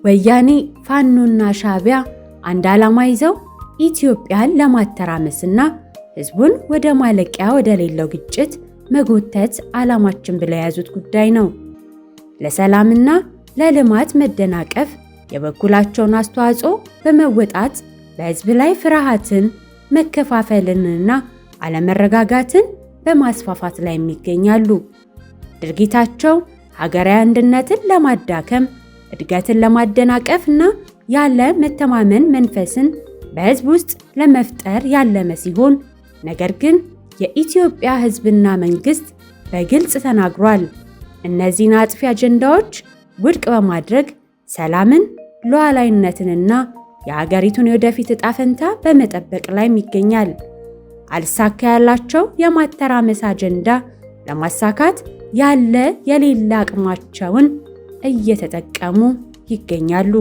ወያኔ፣ ፋኖና ሻዕቢያ አንድ ዓላማ ይዘው ኢትዮጵያን ለማተራመስና ሕዝቡን ወደ ማለቂያ ወደሌለው ግጭት መጎተት ዓላማችን ብለው የያዙት ጉዳይ ነው። ለሰላምና ለልማት መደናቀፍ የበኩላቸውን አስተዋጽኦ በመወጣት በሕዝብ ላይ ፍርሃትን፣ መከፋፈልንና አለመረጋጋትን በማስፋፋት ላይ ይገኛሉ። ድርጊታቸው ሀገራዊ አንድነትን ለማዳከም፣ እድገትን ለማደናቀፍ እና ያለ መተማመን መንፈስን በሕዝብ ውስጥ ለመፍጠር ያለመ ሲሆን፣ ነገር ግን የኢትዮጵያ ሕዝብና መንግስት በግልጽ ተናግሯል። እነዚህን አጥፊ አጀንዳዎች ውድቅ በማድረግ ሰላምን፣ ሉዓላዊነትንና የሀገሪቱን የወደፊት ዕጣ ፈንታ በመጠበቅ ላይም ይገኛል። አልሳካ ያላቸው የማተራመስ አጀንዳ ለማሳካት ያለ የሌለ አቅማቸውን እየተጠቀሙ ይገኛሉ።